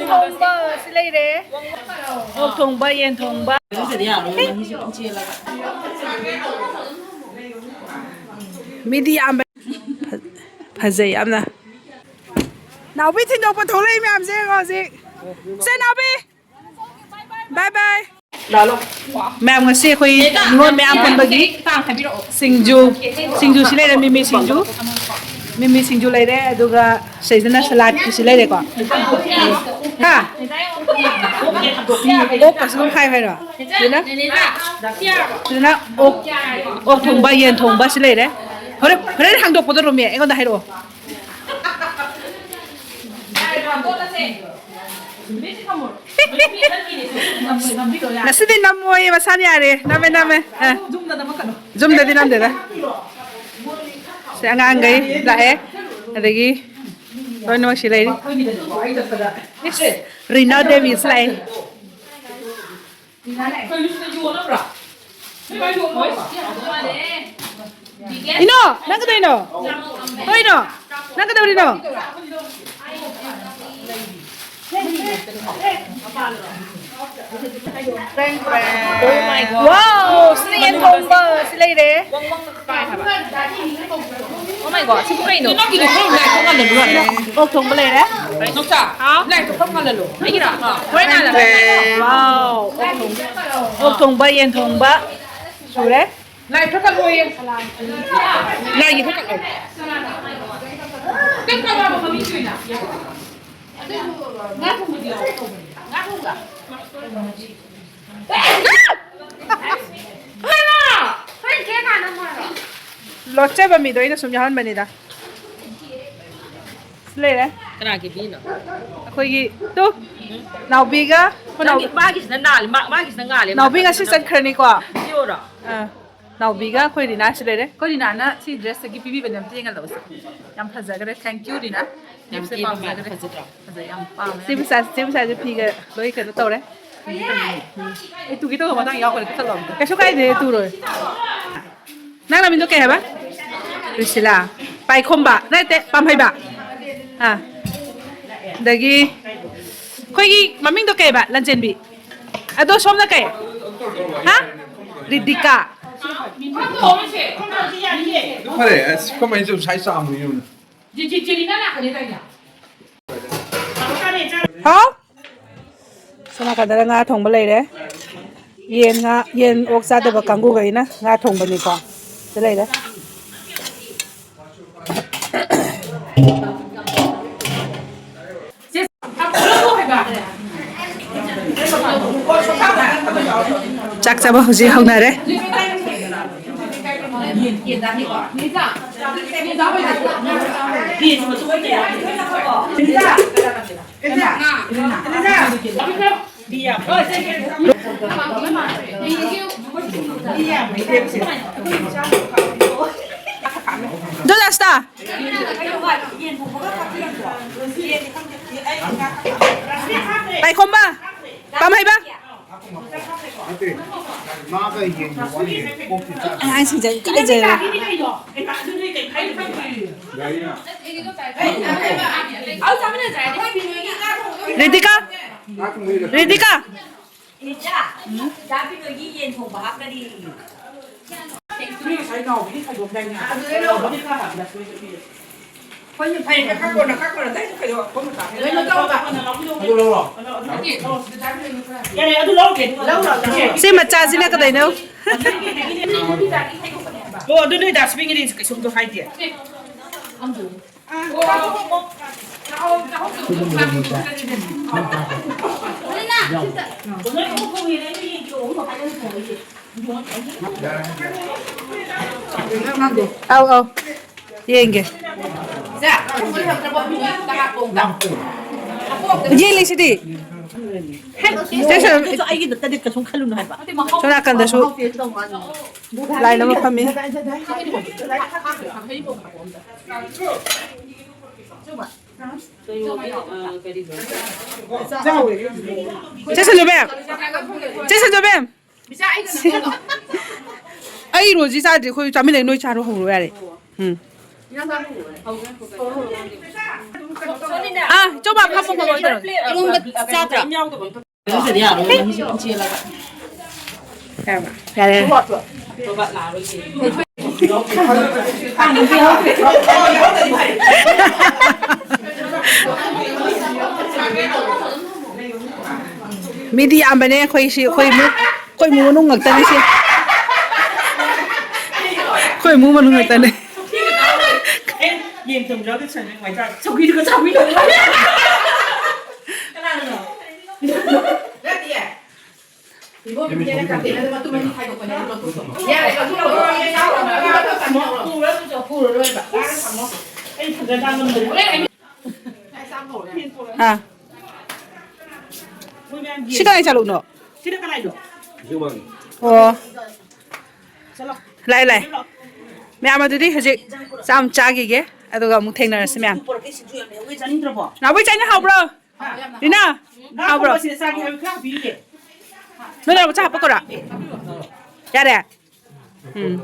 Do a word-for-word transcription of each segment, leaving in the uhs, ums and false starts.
ꯊꯣꯡꯕ ꯁꯤ ꯂꯩꯔꯦ꯫ ꯑꯣꯛ ꯊꯣꯡꯕ, ꯌꯦꯟ ꯊꯣꯡꯕ꯫ ꯅꯠꯇ꯭ꯔꯗꯤ ꯌꯥꯔꯣꯏ, ꯃꯍꯤꯁꯦ ꯐꯖꯅ ꯆꯦꯜꯂꯒ꯫ ꯃꯤꯗꯤ ꯌꯥꯝꯕ꯫ ꯐ-, ꯐꯖꯩ ꯌꯥꯝꯅ꯫ ꯅꯥꯎꯕꯤ ꯊꯤꯟꯗꯣꯛꯄ ꯊꯣꯛꯂꯛꯏ ꯃꯌꯥꯝꯁꯦ ꯌꯦꯡꯉꯣ ꯍꯧꯖꯤꯛ꯫ ꯁꯦ ꯅꯥꯎꯕꯤ꯫ ꯕꯥꯏ ꯕꯥꯏ꯫ ꯃꯌꯥꯝ ꯉꯁꯤ ꯑꯩꯈꯣꯏ ꯅꯤꯉꯣꯜ ꯃꯌꯥꯝ ꯄꯨꯟꯕꯒꯤ ꯁꯤꯡꯖꯨ, ꯁꯤꯡꯖꯨꯁꯤ ꯂꯩꯔꯦ, ꯃꯤꯃꯤ ꯁꯤꯡꯖꯨ, ꯃꯤꯃꯤ ꯁꯤꯡꯖꯨ ꯂꯩꯔꯦ, ꯑꯗꯨꯒ ꯁꯤꯗꯅ ꯁꯂꯥꯗꯀꯤꯁꯤ ꯂꯩꯔꯦꯀꯣ꯫ ꯍꯥ? ꯑꯣꯛꯀꯁꯨ ꯑꯗꯨꯝ ꯈꯥꯏ ꯍꯥꯏꯔꯣ? ꯁꯤꯗꯅ, ꯁꯤꯗꯅ ꯑꯣꯛ, ꯑꯣꯛ ꯊꯣꯡꯕ, ꯌꯦꯟ ꯊꯣꯡꯕ ꯁꯤ ꯂꯩꯔꯦ꯫ ꯍꯣꯔꯦꯟ, ꯍꯣꯔꯦꯟ ꯍꯥꯡꯗꯣꯛꯄꯗꯣ ꯔꯣꯃꯤ ꯑꯩꯉꯣꯟꯗ ꯍꯥꯏꯔꯛꯑꯣ꯫ ꯉꯁꯤꯗꯤ ꯅꯝꯃꯣꯌꯦ, ꯃꯁꯥꯅ ꯌꯥꯔꯦ꯫ ꯅꯝꯃꯦ, ꯅꯝꯃꯦ꯫ ꯑ꯫ ꯌꯨꯝꯗꯗꯤ ꯅꯝꯗꯦꯗ꯫ ꯁꯤ ꯑꯉꯥꯡꯈꯩ ꯂꯥꯛꯑꯦ꯫ ꯑꯗꯒꯤ ꯂꯣꯏꯅꯃꯛ ꯁꯤ ꯂꯩꯔꯤ꯫ ꯏꯁ, ꯔꯤꯅꯥ ꯗꯦꯕꯤꯁꯨ ꯂꯥꯛꯑꯦ꯫ ꯏꯅꯣ, ꯅꯪ ꯀꯩꯗꯧꯔꯤꯅꯣ? ꯀꯩꯅꯣ? ꯅꯪ ꯀꯩꯗꯧꯔꯤꯅꯣ? ꯋꯥꯎ, ꯁꯤ ꯌꯦꯟ ꯊꯣꯡꯕ, ꯁꯤ ꯂꯩꯔꯦ꯫ Oh my God, ꯁꯤꯕꯨ ꯀꯩꯅꯣ? ꯅꯪꯒꯤꯗꯣ ꯈꯔ ꯂꯥꯏꯠꯇꯣ ꯉꯜꯍꯜꯂꯨ ꯌꯥꯗ꯭ꯔꯣ? ꯑꯣꯛ ꯊꯣꯡꯕ ꯂꯩꯔꯦ꯫ ꯅꯥꯎꯆꯥ, ꯍꯥꯎ? ꯂꯥꯏꯠꯇꯣ ꯈꯔ ꯉꯜꯍꯜꯂꯣ꯫ ꯑꯩꯒꯤꯔꯣ? ꯍꯣꯔꯦꯟ ꯉꯜꯍꯜꯂꯣ꯫ ꯋꯥꯎ, ꯑꯣꯛ ꯊꯣꯡꯕ, ꯑꯣꯛ ꯊꯣꯡꯕ, ꯌꯦꯟ ꯊꯣꯡꯕ ꯁꯨꯔꯦ꯫ ꯂꯥꯏꯠ ꯈꯔ ꯀꯜꯂꯣꯌꯦ꯫ ꯂꯥꯏꯠ ꯈꯔ ꯀꯜꯂꯣ꯫ ꯈꯤꯇꯪ ꯀꯜꯂꯣ ꯍꯥꯏꯕ ꯃꯃꯤꯡ ꯊꯣꯏꯅ꯫ ꯉꯥ ꯊꯣꯡꯕꯗꯤ ꯌꯥꯎꯔꯛꯇꯧꯕꯅꯦ꯫ ꯉꯥ ꯊꯣꯡꯕ꯫ ꯂꯣꯠꯆꯕ ꯃꯤꯗꯣ ꯑꯩꯅ ꯁꯨꯝ ꯌꯥꯎꯍꯟꯕꯅꯤꯗ꯫ ꯁꯤ ꯂꯩꯔꯦ꯫ ꯀꯅꯥꯒꯤ ꯃꯤꯅꯣ? ꯑꯩꯈꯣꯏꯒꯤ ꯇꯨ, ꯅꯥꯎꯕꯤꯒ ꯑꯩꯈꯣꯏ ꯅꯥꯎ-, ꯅꯪꯒꯤ-, ꯃꯥꯒꯤꯁꯤꯅ ꯅꯥꯜꯂꯤ, ꯃꯥ-, ꯃꯥꯒꯤꯁꯤꯅ ꯉꯥꯜꯂꯦ, ꯅꯥꯎꯕꯤ ꯃꯥꯒꯤꯁꯤꯅ ꯉꯁꯤ ꯆꯠꯈ꯭ꯔꯅꯤꯀꯣ꯫ ꯁꯤ ꯑꯣꯏꯔꯣ? ꯑꯥ, ꯅꯥꯎꯕꯤꯒ ꯑꯩꯈꯣꯏ ꯔꯤꯅꯥꯁꯤ ꯂꯩꯔꯦ꯫ ꯑꯩꯈꯣꯏ ꯔꯤꯅꯥꯅ ꯁꯤ ꯗ꯭ꯔꯦꯁꯇꯒꯤ ꯄꯤꯕꯤꯕꯅꯦ, ꯑꯝꯇ ꯌꯦꯡꯍꯜꯂꯛꯑꯣꯁꯦ꯫ ꯌꯥꯝ ꯐꯖꯈ꯭ꯔꯦ꯫ Thank you, ꯔꯤꯅꯥ꯫ ꯌꯥꯝ ꯒꯤꯐꯁꯦ ꯀꯦꯕ ꯃꯌꯥꯝ ꯄꯥꯝꯖꯈ꯭ꯔꯦ꯫ ꯐꯖꯗ꯭ꯔꯣ? ꯐꯖꯩ, ꯌꯥꯝ ꯄꯥꯝꯃꯦ꯫ ꯆꯦ ꯃꯁꯥꯁꯦ, ꯆꯦ ꯃꯁꯥꯁꯦ ꯐꯤꯒ ꯂꯣꯏ ꯀꯩꯅꯣ ꯇꯧꯔꯦ꯫ ꯑꯩ ꯇꯨꯒꯦ ꯇꯧꯕ ꯃꯇꯥꯡ ꯌꯥꯎꯈ꯭ꯔꯦ, ꯀꯛꯊꯠꯂꯣ ꯑꯝꯇ꯫ ꯀꯩꯁꯨ ꯀꯥꯏꯗꯦ, ꯇꯨꯔꯣꯏ꯫ ꯅꯪ ꯅꯃꯤꯡꯗꯣ ꯀꯩ ꯍꯥꯏꯕ? ꯄ꯭ꯔꯤꯁꯤꯂꯥ꯫ ꯄꯥꯏꯈꯣꯝꯕ ꯅꯠꯇꯦ, ꯄꯥꯝꯍꯩꯕ꯫ ꯑꯥ꯫ ꯑꯗꯒꯤ ꯑꯩꯈꯣꯏꯒꯤ ꯃꯃꯤꯡꯗꯣ ꯀꯩꯕ? ꯂꯟꯆꯦꯟꯕꯤ꯫ ꯑꯗꯣ ꯁꯣꯝꯅ ꯀꯩ? ꯍꯥ? ꯔꯤꯗꯤꯀꯥ꯫ ꯑꯗꯨ ꯐꯔꯦ, ꯑꯁ, ꯀꯃꯥꯏꯅ ꯇꯧ-, ꯁꯥꯏ ꯆꯥꯝꯃ ꯌꯦꯡꯉꯨꯅꯦ꯫ ꯍꯥꯎ? ꯁꯣꯝ ꯅꯥꯀꯟꯗꯅ ꯉꯥ ꯊꯣꯡꯕ ꯂꯩꯔꯦ꯫ ꯌꯦꯟ, ꯉꯥ, ꯌꯦꯟ ꯑꯣꯛ ꯆꯥꯗꯕ ꯀꯥꯡꯕꯨꯈꯩꯅ ꯉꯥ ꯊꯣꯡꯕꯅꯤꯀꯣ꯫ ꯁꯤꯗ ꯂꯩꯔꯦ꯫ ꯆꯥꯛ ꯆꯥꯕ ꯍꯧꯖꯤꯛ ꯍꯧꯅꯔꯦ꯫ ꯗꯣ ꯗꯥꯁꯇꯥ꯫ ꯄꯥꯏꯈꯣꯝꯕ꯫ ꯄꯥꯝꯍꯩꯕ꯫ ꯑꯉꯥꯡꯁꯤꯡꯁꯦ ꯏꯀꯥꯏꯖꯩ꯫ ꯔꯤꯇꯤꯀꯥ꯫ ꯔꯤꯇꯤꯀꯥ꯫ ꯏꯆꯥ, ꯏꯆꯥ ꯕꯤꯅꯣꯏꯒꯤ ꯌꯦꯟ ꯊꯣꯡꯕ ꯍꯥꯞꯀꯅꯤ꯫ ꯑꯗꯨꯗ ꯂꯧꯔꯣ꯫ ꯑꯩꯈꯣꯏꯅ ꯐꯩ, ꯈꯔ ꯀꯣꯟꯅ, ꯈꯔ ꯀꯣꯟꯅ, ꯑꯗꯥꯏꯗ ꯀꯩꯅꯣ, ꯑꯩꯈꯣꯏ ꯃꯆꯥ ꯀꯩꯅꯣ ꯇꯧꯔꯒ꯫ ꯌꯥꯔꯦ, ꯑꯗꯨ ꯂꯧꯔꯒꯦ, ꯂꯧꯔꯣ, ꯂꯧꯔꯣ꯫ ꯁꯤ ꯃꯆꯥꯁꯤꯅ ꯀꯗꯩꯅꯣ? ꯑꯣ, ꯑꯗꯨ ꯅꯣꯏ ꯗꯥꯁꯕꯤꯟꯒꯤꯗꯤ ꯀꯩꯁꯨꯝꯗꯣ ꯍꯥꯏꯗꯦ꯫ ꯑꯧ, ꯑꯧ꯫ ꯌꯦꯡꯒꯦ꯫ ꯌꯦꯡꯂꯤꯁꯤꯗꯤ꯫ ꯁꯦ, ꯁꯦ꯫ ꯑꯩꯒꯤꯗ ꯇꯗꯤ ꯀꯩꯁꯨꯝ ꯈꯜꯂꯨꯅꯨ ꯍꯥꯏꯕ꯫ ꯁꯣꯝ ꯅꯥꯀꯟꯗꯁꯨ ꯂꯥꯏꯟ ꯑꯃ ꯐꯝꯃꯤ꯫ ꯆꯦ ꯁꯟꯖꯣꯕꯦꯝ! ꯆꯦ ꯁꯟꯖꯣꯕꯦꯝ! ꯑꯩ ꯏꯔꯣꯟꯁꯤ ꯆꯥꯗ꯭ꯔꯤ, ꯑꯩꯈꯣꯏ ꯆꯥꯃꯤꯟꯅꯩ, ꯅꯣꯏ ꯆꯥꯔꯣ, ꯍꯧꯔꯣ ꯌꯥꯔꯦ꯫ ꯎꯝ꯫ ꯑꯥ, ꯆꯣꯕ, ꯐꯝꯃꯣ, ꯐꯝꯃꯣ, ꯇꯧꯔꯣ꯫ ꯏꯔꯣꯟꯕ ꯆꯥꯗ꯭ꯔꯥ? ꯌꯥꯔꯦ, ꯌꯥꯔꯦ꯫ ꯃꯤꯗꯤ ꯌꯥꯝꯕꯅꯦ ꯑꯩꯈꯣꯏ ꯁꯤ, ꯑꯩꯈꯣꯏ ꯏꯃꯨꯡ, ꯑꯩꯈꯣꯏ ꯏꯃꯨꯡ ꯃꯅꯨꯡ ꯉꯥꯛꯇꯅꯤ ꯁꯤ꯫ ꯑꯩꯈꯣꯏ ꯏꯃꯨꯡ ꯃꯅꯨꯡ ꯉꯥꯛꯇꯅꯦ꯫ ꯌꯦꯟ ꯊꯣꯡꯕ ꯌꯥꯎꯗꯦ, ꯁꯟ ꯊꯣꯡꯕ ꯍꯥꯏꯇꯥꯔꯦ꯫ ꯁꯧꯒ꯭ꯔꯤꯗꯨꯒ ꯆꯥꯕꯤꯌꯣ꯫ ꯀꯅꯥꯅꯣ? ꯅꯠꯇꯤꯌꯦ꯫ ꯏꯕꯣꯛ ꯏꯕꯦꯟꯅ ꯀꯥꯇꯦ ꯍꯥꯏꯕꯗ ꯃꯇꯨꯝ ꯑꯅꯤ ꯈꯥꯏꯗꯣꯛꯄꯅꯦ, ꯑꯗꯨ ꯂꯧꯊꯣꯛꯈ꯭ꯔꯣ꯫ ꯌꯥꯔꯦ, ꯑꯗꯨ ꯂꯧꯊꯣꯈ꯭ꯔꯣ꯫ ꯄꯨꯔꯔꯣꯏ, ꯄꯨꯔꯔꯣꯏꯕ꯫ ꯍꯣꯔꯦꯟ ꯑꯃꯨꯛ꯫ ꯑꯩ ꯐꯖꯅ ꯉꯝꯗ꯭ꯔꯦ꯫ ꯍꯣꯔꯦꯟ ꯑꯩ ꯍꯥ꯫ ꯁꯤ ꯀꯅꯥꯏ ꯆꯥꯂꯨꯛꯅꯣ? ꯁꯤꯅ ꯀꯅꯥꯏꯅꯣ? ꯑꯣ꯫ ꯂꯥꯏ, ꯂꯥꯏ꯫ ꯃꯌꯥꯝ ꯑꯗꯨꯗꯤ ꯍꯧꯖꯤꯛ ꯆꯥꯝ ꯆꯥꯈꯤꯒꯦ, ꯑꯗꯨꯒ ꯑꯃꯨꯛ ꯊꯦꯡꯅꯔꯁꯤ ꯃꯌꯥꯝ꯫ ꯄꯨꯔꯛꯀꯦ, ꯁꯤꯡꯖꯨ ꯌꯥꯝ ꯂꯩꯍꯧꯋꯦ, ꯆꯥꯅꯤꯡꯗ꯭ꯔꯕꯣ? ꯅꯥꯎꯕꯤ, ꯆꯥꯅꯤꯡ ꯍꯥꯎꯕ꯭ꯔꯣ? ꯔꯤꯅꯥ, ꯉꯥ ꯍꯥꯎꯕ꯭ꯔꯣ? ꯊꯣꯡꯕ ꯁꯤꯗ ꯆꯥꯒꯦ ꯍꯥꯏꯕ ꯈꯔ ꯄꯤꯒꯦ꯫ ꯅꯣꯏ ꯅꯥꯎꯕ ꯆꯥ ꯍꯥꯞꯄꯛꯀꯣꯔꯥ? ꯌꯥꯔꯦ? ꯎꯝ꯫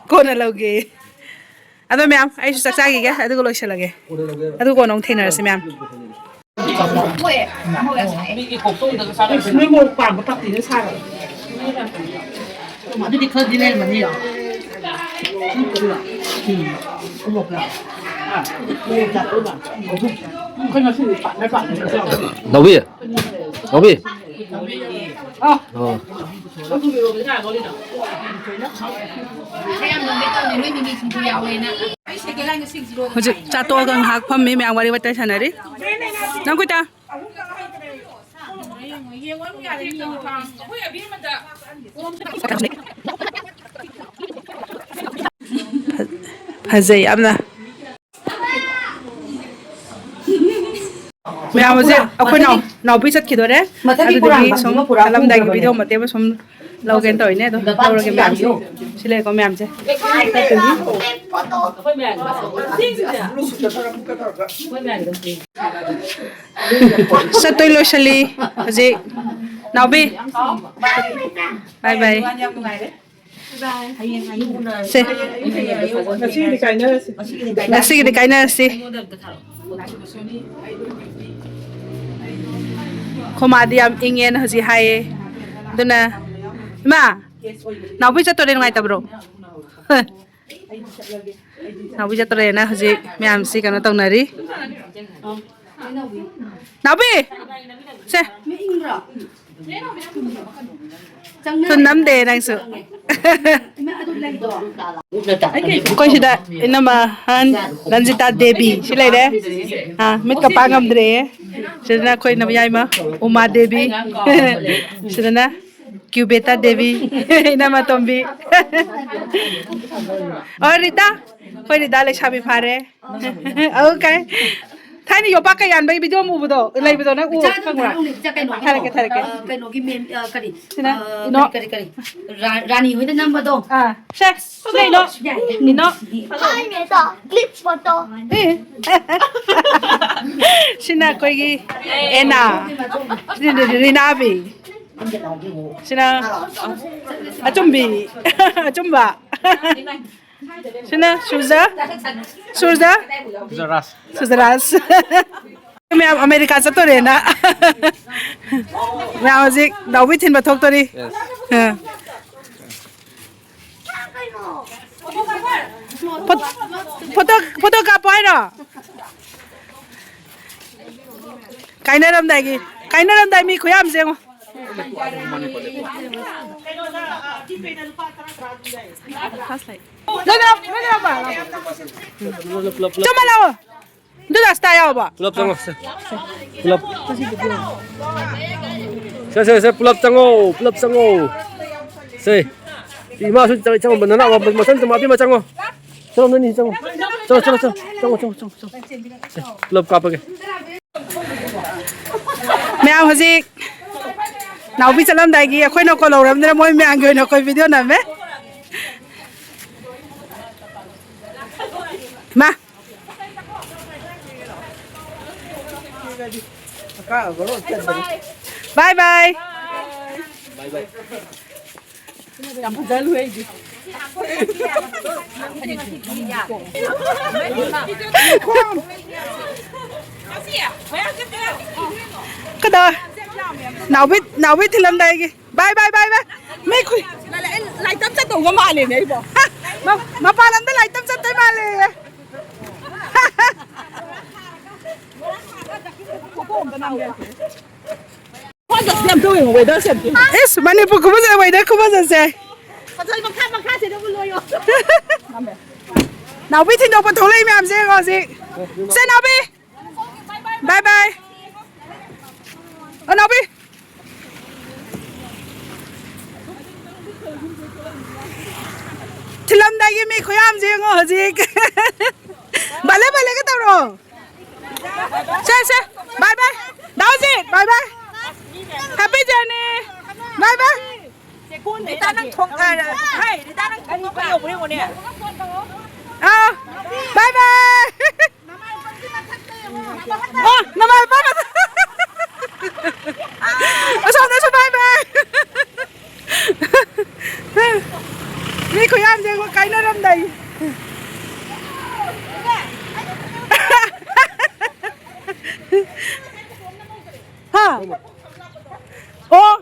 ꯀꯣꯟꯅ ꯂꯧꯒꯦ꯫ ꯑꯗꯣ ꯃꯌꯥꯝ, ꯑꯩꯁꯨ ꯆꯥꯛ ꯆꯥꯈꯤꯒꯦ, ꯑꯗꯨꯒ ꯂꯣꯏꯁꯤꯜꯂꯒꯦ꯫ ꯑꯗꯨ ꯀꯣꯟꯅ ꯑꯃꯨꯛ ꯊꯦꯡꯅꯔꯁꯤ ꯃꯌꯥꯝ꯫ ꯅꯣꯏ ꯃꯣꯔꯣꯛ ꯄꯥꯝꯕ ꯄꯥꯝꯕꯤꯗꯨꯅ ꯁꯥꯔꯣ꯫ ꯑꯗꯨꯗꯤ ꯈꯔꯗꯤ ꯂꯩꯔꯝꯃꯅꯤꯌꯣ꯫ ꯎꯝ꯫ ꯎꯃꯣꯛꯂ? ꯎꯃꯣꯛ ꯆꯥꯔꯛꯑꯣꯕ꯫ ꯑꯩꯈꯣꯏ ꯉꯁꯤꯗꯤ ꯄꯥꯛꯅ ꯄꯥꯛꯅ ꯆꯥꯔꯛꯑꯣ꯫ ꯅꯥꯎꯕꯤ꯫ ꯅꯥꯎꯕꯤ꯫ ꯑꯥ꯫ ꯑꯣ꯫ ꯍꯧꯖꯤꯛ ꯆꯥꯇꯣꯛꯑꯒ ꯉꯥꯏꯍꯥꯛ ꯐꯝꯃꯤ, ꯃꯌꯥꯝ ꯋꯥꯔꯤ ꯋꯥꯇꯥꯏ ꯁꯥꯟꯅꯔꯤ꯫ ꯅꯪ ꯀꯣꯏꯇꯥ? ꯐꯖꯩ ꯌꯥꯝꯅ꯫ ꯃꯌꯥꯝ ꯍꯧꯖꯤꯛ ꯑꯩꯈꯣꯏ ꯅꯥꯎ-, ꯅꯥꯎꯄꯤ ꯆꯠꯈꯤꯗꯣꯔꯦ꯫ ꯃꯊꯛꯀꯤ ꯑꯗꯨꯗꯨꯒꯤ ꯄꯣꯂꯥꯡ ꯁꯨꯝ ꯀꯥꯡꯁꯤꯃ ꯄꯨꯔꯥ ꯆꯠꯂꯝꯗꯥꯏꯒꯤ ꯄꯨꯈ꯭ꯔꯕꯅꯦ꯫ ꯚꯤꯗꯤꯑꯣ ꯃꯇꯦꯛ ꯑꯃ ꯁꯨꯝ ꯂꯧꯒꯦꯅ ꯇꯧꯔꯤꯅꯦ, ꯑꯗꯣ ꯂꯧꯔꯒꯦ ꯃꯌꯥꯝꯁꯦ꯫ ꯁꯤ ꯂꯩꯔꯦꯀꯣ ꯃꯌꯥꯝꯁꯦ꯫ ꯆꯠꯇꯣꯏ ꯂꯣꯏꯁꯜꯂꯤ ꯍꯧꯖꯤꯛ꯫ ꯅꯥꯎꯕꯤ꯫ ꯕꯥꯏ ꯕꯥꯏ꯫ ꯁꯦ, ꯉꯁꯤꯒꯤꯗꯤ ꯀꯥꯏꯅꯔꯁꯤ꯫ ꯈꯣꯃꯥꯗꯤ ꯌꯥꯝ ꯏꯪꯉꯦꯅ ꯍꯧꯖꯤꯛ ꯍꯥꯏꯌꯦ꯫ ꯑꯗꯨꯅ, ꯏꯃꯥ, ꯅꯥꯎꯕꯤ ꯆꯠꯇꯣꯔꯦ, ꯅꯨꯡꯉꯥꯏꯇꯕ꯭ꯔꯣ? ꯅꯥꯎꯕꯤ ꯆꯠꯇꯣꯔꯦꯅ ꯍꯧꯖꯤꯛ ꯃꯌꯥꯝꯁꯤ ꯀꯩꯅꯣ ꯇꯧꯅꯔꯤ꯫ ꯅꯥꯎꯕꯤ! ꯁꯦ! ꯊꯨꯟ ꯅꯝꯗꯦ ꯅꯪꯁꯨ꯫ ꯑꯩꯈꯣꯏ ꯁꯤꯗ ꯏꯅꯝꯃ ꯑꯍꯟ ꯔꯟꯖꯤꯇꯥ ꯗꯦꯕꯤ ꯁꯤ ꯂꯩꯔꯦ꯫ ꯑꯥ, ꯃꯤꯠꯀ ꯄꯥꯡ ꯉꯝꯗ꯭ꯔꯦ꯫ ꯁꯤꯗꯅ ꯑꯩꯈꯣꯏ ꯏꯅꯝꯃ ꯌꯥꯏꯃ ꯎꯃꯥ ꯗꯦꯕꯤ꯫ ꯁꯤꯗꯅ ꯀ꯭ꯌꯨꯕꯦꯇꯥ ꯗꯦꯕꯤ, ꯏꯅꯝꯃ ꯇꯣꯝꯕꯤ꯫ ꯑꯣ, ꯔꯤꯇꯥ, ꯑꯩꯈꯣꯏ ꯔꯤꯇꯥ ꯂꯩꯁꯥꯕꯤ ꯐꯥꯔꯦ꯫ ꯑꯣ, ꯀꯥꯏ꯫ ꯊꯥꯏꯅ ꯌꯣꯄꯥꯛꯀ ꯌꯥꯟꯕꯒꯤ ꯚꯤꯗꯤꯑꯣ ꯑꯃ ꯎꯕꯗꯣ, ꯂꯩꯕꯗꯣ ꯅꯪ ꯎ-, ꯏꯆꯥꯗꯣ ꯈꯪꯕ꯭ꯔꯥ? ꯊꯥꯔꯛꯎꯅꯦ, ꯏꯆꯥ ꯀꯩꯅꯣꯒꯤꯗꯣ, ꯊꯥꯔꯛꯀꯦ, ꯊꯥꯔꯛꯀꯦ꯫ ꯑ, ꯀꯩꯅꯣꯒꯤ ꯃꯦꯝ-, ꯑ, ꯀꯔꯤ? ꯁꯤꯅ ꯑ, ꯏꯅꯣ꯫ ꯀꯔꯤ, ꯀꯔꯤ, ꯀꯔꯤ? ꯔꯥ-, ꯔꯥꯅꯤ ꯍꯣꯏꯗ ꯅꯝꯕꯗꯣ꯫ ꯑꯥ, ꯁꯦ, ꯁꯤꯅ ꯏꯅꯣ꯫ ꯌꯥꯏ, ꯌꯥꯏ꯫ ꯏꯅꯣ꯫ ꯍꯥꯏꯅꯦꯗꯣ, clip photo꯫ ꯑꯦ꯫ ꯁꯤꯅ ꯑꯩꯈꯣꯏꯒꯤ ꯑꯦꯅꯥ꯫ ꯁꯤꯅ ꯔꯤꯅꯥꯕꯤ꯫ ꯁꯤꯅ ꯑꯆꯨꯝꯕꯤ꯫ ꯑꯆꯨꯝꯕ꯫ ꯁꯤꯅ ꯁꯨꯔꯖ꯫ ꯁꯨꯔꯖ꯫ ꯁꯨꯔꯖꯔꯥꯖ꯫ ꯁꯨꯔꯖꯔꯥꯖ꯫ ꯃꯌꯥꯝ ꯑꯃꯦꯔꯤꯀꯥ ꯆꯠꯇꯣꯔꯦꯅ꯫ ꯃꯌꯥꯝ ꯍꯧꯖꯤꯛ ꯅꯥꯎꯕꯤ ꯊꯤꯟꯕ ꯊꯣꯛꯇꯣꯔꯤ꯫ ꯑ꯫ ꯐꯣꯇꯣ, ꯐꯣꯇꯣ, ꯐꯣꯇꯣ ꯀꯥꯞꯄꯣ ꯍꯥꯏꯔꯣ? ꯀꯥꯏꯅꯔꯝꯗꯥꯏꯒꯤ, ꯀꯥꯏꯅꯔꯝꯗꯥꯏ ꯃꯤ ꯈꯨꯌꯥꯝꯁꯦ ꯌꯦꯡꯉꯣ꯫ ꯂꯣꯏꯅ, ꯂꯣꯏꯅ ꯂꯥꯛꯄ, ꯂꯥꯛꯄ꯫ ꯆꯨꯝꯃ ꯂꯥꯛꯑꯣ꯫ ꯑꯗꯨ ꯔꯥꯁꯇꯥ ꯌꯥꯎꯕ꯫ ꯄꯨꯂꯞ ꯆꯪꯉꯣ, ꯁꯦ꯫ ꯄꯨꯂꯞ꯫ ꯁꯦ, ꯁꯦ, ꯁꯦ, ꯄꯨꯂꯞ ꯆꯪꯉꯣ, ꯄꯨꯂꯞ ꯆꯪꯉꯣ꯫ ꯁꯦ꯫ ꯏꯃꯥꯁꯨ ꯆꯪ-, ꯆꯪꯉꯣ, ꯅꯅꯥꯎ ꯃꯆꯟ ꯆꯪꯉꯣ, ꯑꯕꯦꯝꯃ ꯆꯪꯉꯣ꯫ ꯆꯪꯉꯣ, ꯅꯣꯏꯅꯤ ꯆꯪꯉꯣ꯫ ꯆꯪꯉꯣ, ꯆꯪꯉꯣ, ꯆꯪꯉꯣ, ꯆꯪꯉꯣ, ꯆꯪꯉꯣ, ꯆꯪꯉꯣ꯫ ꯁꯦ, ꯄꯨꯂꯞ ꯀꯥꯞꯄꯒꯦ꯫ ꯃꯌꯥꯝ ꯍꯧꯖꯤꯛ ꯅꯥꯎꯕꯤ ꯆꯠꯂꯝꯗꯥꯏꯒꯤ ꯑꯩꯈꯣꯏꯅ ꯀꯣꯜ ꯂꯧꯔꯕꯅꯤꯅ ꯃꯣꯏ ꯃꯌꯥꯝꯒꯤ ꯑꯣꯏꯅ ꯑꯩꯈꯣꯏ ꯚꯤꯗꯤꯑꯣ ꯅꯝꯃꯦ꯫ ꯃꯥ꯫ Bye bye. ꯌꯥꯝ ꯐꯖꯍꯜꯂꯨꯍꯦ ꯑꯩꯗꯤ꯫ ꯀꯗꯥ? ꯅꯥꯎꯕꯤ, ꯅꯥꯎꯕꯤ ꯊꯤꯜꯂꯝꯗꯥꯏꯒꯤ꯫ ꯕꯥꯏ, ꯕꯥꯏ, ꯕꯥꯏ, ꯕꯥꯏ꯫ ꯃꯤ ꯈꯨ- ꯂꯥꯏꯇꯝ ꯆꯠꯇꯧꯒ ꯃꯥꯜꯂꯦꯅꯦ ꯑꯩꯕꯣ꯫ ꯃ-, ꯃꯄꯥꯟ ꯂꯝꯗ ꯂꯥꯏꯇꯝ ꯆꯠꯇꯣꯏ ꯃꯥꯜꯂꯦ꯫ ꯐꯣꯟꯗꯁꯨ ꯌꯥꯝ ꯇꯧꯋꯦ, weather ꯁꯦ ꯌꯥꯝ ꯇꯧꯋꯦ꯫ ꯏꯁ, ꯃꯅꯤꯄꯨꯔ ꯈꯨꯐꯖ, weather ꯈꯨꯐꯖꯁꯦ꯫ ꯉꯁꯥꯏ ꯃꯈꯥ, ꯃꯈꯥꯁꯤꯗꯕꯨ ꯂꯣꯏꯌꯣ꯫ ꯅꯥꯎꯕꯤ ꯊꯤꯟꯗꯣꯛꯄ ꯊꯣꯛꯂꯛꯏ ꯃꯌꯥꯝꯁꯦ ꯌꯦꯡꯉꯣ ꯍꯧꯖꯤꯛ꯫ ꯁꯦ, ꯅꯥꯎꯕꯤ꯫ ꯕꯥꯏ ꯕꯥꯏ꯫ ꯑꯣ, ꯅꯥꯎꯕꯤ꯫ ꯊꯤꯜꯂꯝꯗꯥꯏꯒꯤ ꯃꯤ ꯈꯨꯌꯥꯝꯁꯦ ꯌꯦꯡꯉꯣ ꯍꯧꯖꯤꯛ꯫ ꯕꯥꯂꯦ, ꯕꯥꯂꯦꯒ ꯇꯧꯔꯣ꯫ ꯁꯦ, ꯁꯦ꯫ ꯕꯥꯏ ꯕꯥꯏ꯫ ꯗꯥꯎꯖꯤ, ꯕꯥꯏ ꯕꯥꯏ꯫ Happy journey꯫ ꯕꯥꯏ ꯕꯥꯏ꯫ ꯔꯤꯇꯥ ꯅꯪ ꯊꯣꯛ-, ꯑ, ꯍꯥꯏ, ꯔꯤꯇꯥ ꯅꯪ ꯊꯣꯛꯂꯛꯄ ꯌꯧꯕ꯭ꯔꯥ ꯌꯦꯡꯉꯨꯅꯦ꯫ ꯑꯥ, ꯕꯥꯏ ꯕꯥꯏ꯫ ꯑꯣ, ꯅꯃꯥꯏ ꯄꯥꯛꯄ꯫ ꯑꯁꯣꯝꯗꯁꯨ ꯕꯥꯏ ꯕꯥꯏ꯫ ꯃꯤ ꯈꯨꯌꯥꯝꯁꯦ ꯌꯦꯡꯉꯣ, ꯀꯥꯏꯅꯔꯝꯗꯥꯏ꯫ ꯍꯥ? ꯑꯣ꯫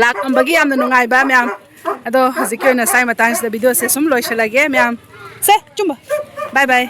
ꯂꯥꯛꯑꯝꯕꯒꯤ ꯌꯥꯝꯅ ꯅꯨꯡꯉꯥꯏꯕ ꯃꯌꯥꯝ꯫ ꯑꯗꯣ ꯍꯧꯖꯤꯛꯀꯤ ꯑꯣꯏꯅ ꯁ꯭ꯋꯥꯏ ꯃꯇꯥꯡꯁꯤꯗ video ꯁꯦ ꯁꯨꯝ ꯂꯣꯏꯁꯤꯜꯂꯒꯦ ꯃꯌꯥꯝ꯫ ꯁꯦ, ꯆꯨꯝꯕ꯫ ꯕꯥꯏ ꯕꯥꯏ꯫